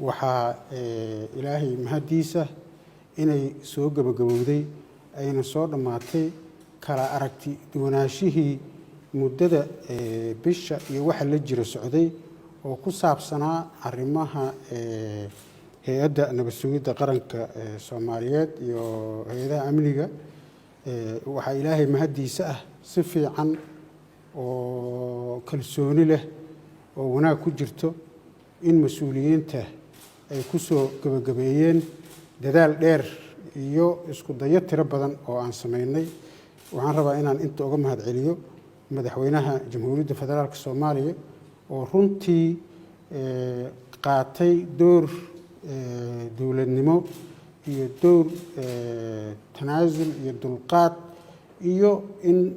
Waxaa Ilaahay mahaddiisa inay soo gebagabowday, ayna soo dhammaatay kala aragti duwanaashihii muddada bisha iyo waxa la jira socday oo ku saabsanaa arrimaha Hay-adda Nabad Sugidda Qaranka Soomaaliyeed iyo hay-adaha amniga. Waxaa Ilaahay mahaddiisa ah si fiican oo kalsooni leh oo wanaag ku jirto in mas-uuliyiinta ay ku soo gebagabeeyeen dadaal dheer iyo isku dayo tiro badan oo aan samaynay. Waxaan rabaa inaan inta uga mahad celiyo Madaxweynaha Jamhuuriyadda Federaalka Soomaaliya oo runtii qaatay door dowladnimo iyo door tanaasul iyo dulqaad iyo in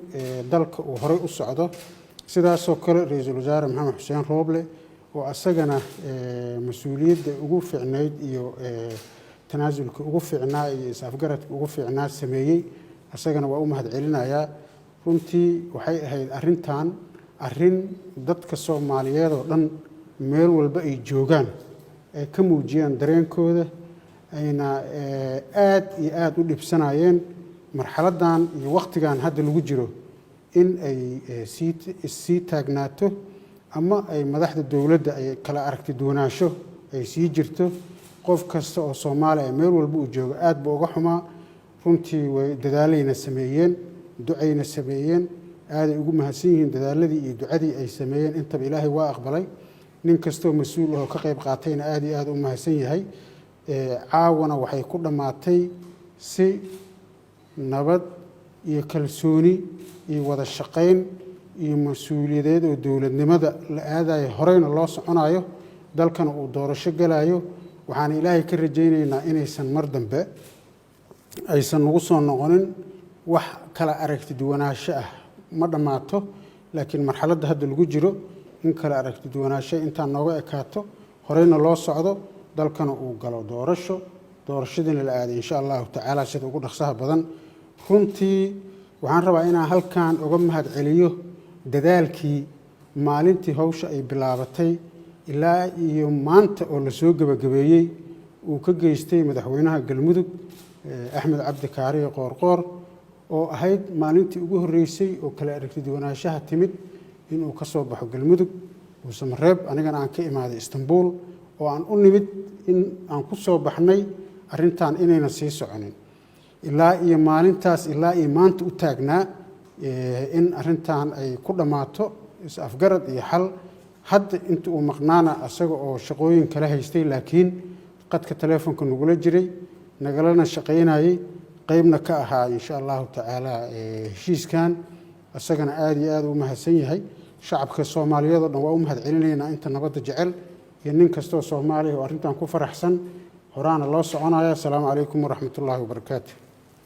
dalka uu horey u socdo. Sidaasoo kale Ra-iisul Wasaare Maxamed Xuseen Rooble oo asagana mas-uuliyadda ugu fiicnayd iyo tanaasulka ugu fiicnaa iyo is-afgaradka ugu fiicnaa sameeyey, asagana waa u mahad celinayaa. Runtii waxay ahayd arrintan arrin dadka Soomaaliyeed oo dhan meel walba ay joogaan ay ka muujiyaan dareenkooda, ayna aad iyo aada u dhibsanayeen marxaladdan iyo wakhtigan hadda lagu jiro in ay sii issii taagnaato ama ay madaxda dowladda ay kala aragti duwanaansho ay sii jirto. Qof kasta oo Soomaaliya meel walba uu joogo aad buu uga xumaa. Runtii way dadaalayna sameeyeen, ducayna sameeyeen, aaday ugu mahadsan yihiin dadaaladii iyo ducadii ay sameeyeen. Intaba Ilaahay waa aqbalay. Nin kastoo mas-uul ahoo ka qayb qaatayna aad iyo aad u mahadsan yahay. Caawana waxay ku dhammaatay si nabad iyo kalsooni iyo wada shaqayn iyo mas-uuliyadeed oo dowladnimada la aadayo, horeyna loo soconayo, dalkana uu doorasho galayo. Waxaan Ilaahay ka rajaynaynaa inaysan mar dambe aysan nagu soo noqonin wax kala aragti duwanaansho ah. Ma dhammaato, laakiin marxaladda hadda lagu jiro in kala aragti duwanaansho intaan nooga ekaato, horeyna loo socdo, dalkana uu galo doorasho, doorashadiina la aaday, insha Allahu tacaala, sida ugu dhaqsaha badan. Runtii waxaan rabaa inaan halkan uga mahad celiyo dadaalkii maalintii hawsha ay bilaabatay ilaa iyo maanta oo lasoo gebagabeeyey uu ka geystay Madaxweynaha Galmudug, Axmed Cabdi Kaariye Qoorqoor, oo ahayd maalintii ugu horreysay oo kala aragti duwanaanshaha timid inuu ka soo baxo Galmudug, Dhuusamareeb, anigana aan ka imaaday Istanbul, oo aan u nimid in aan ku soo baxnay arrintan inaynan sii soconin. Ilaa iyo maalintaas ilaa iyo maanta u taagnaa in arrintan ay ku dhammaato is-afgarad iyo xal. Hadda inta uu maqnaana asaga oo shaqooyin kala haystay, laakiin qadka telefoonka nagula jiray, nagalana shaqaynayey, qeybna ka ahaa, insha Allahu tacaala, heshiiskan, isagana aada iyo aada u mahadsan yahay. Shacabka Soomaaliyeed oo dhan waa u mahad celinaynaa, inta nabadda jecel iyo nin kastoo Soomaaliya oo arrintan ku faraxsan. Horaana loo soconaya. Asalaamu calaykum waraxmat ullaahi wabarakaatu.